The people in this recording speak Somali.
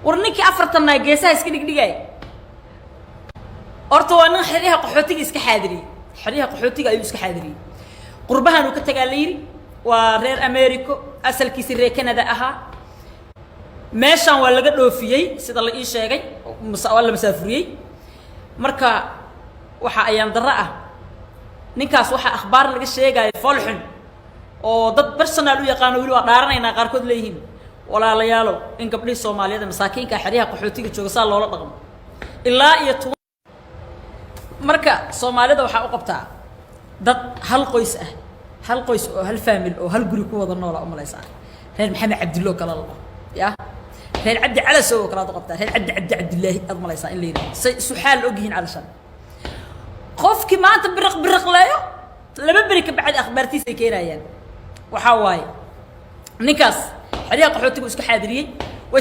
War ninkii afartanaa geesaha iska dhigdhigaay horta waa nin xeryaha qaxootiga iska xaadiriyey. Xeryaha qaxootiga ayuu iska xaadiriyey. Qurbahan uu ka tagaa la yidhi. Waa reer Americo, asalkiisi reer Canada ahaa. Meeshaan waa laga dhoofiyey, sida la ii sheegay, waa la masaafuriyey. Marka waxa ayaan darro ah, ninkaas waxaa akhbaar laga sheegaayo foolxun oo dad personal u yaqaano, weli waa dhaaranaynaa qaarkood leeyihiin. Walaalayaalow, in gabdhihii Soomaaliyeed ee masaakiinka xeryaha qaxootiga jooga saa loola dhaqmo ilaa iyo tuban. Marka Soomaalida waxaa u qabtaa dad hal qoys ah, hal qoys oo hal family oo hal guri ku wada noola umalaysaa. Reer Maxamed Cabdillo kale la dhaho ya reer Cabdi Calasow oo kale aad u qabtaa, reer Cabdi Cabdi Cabdillaahi aad malaysaa in la yidhaho, say isu xaal og yihiin. Calashan qofkii maanta biriq biriqleeyo, 2 beri ka bacdi akhbaartiisa ay keenayaan. Waxaa waaye ninkaas xeryaha qaxootigu iska xaadiriyey.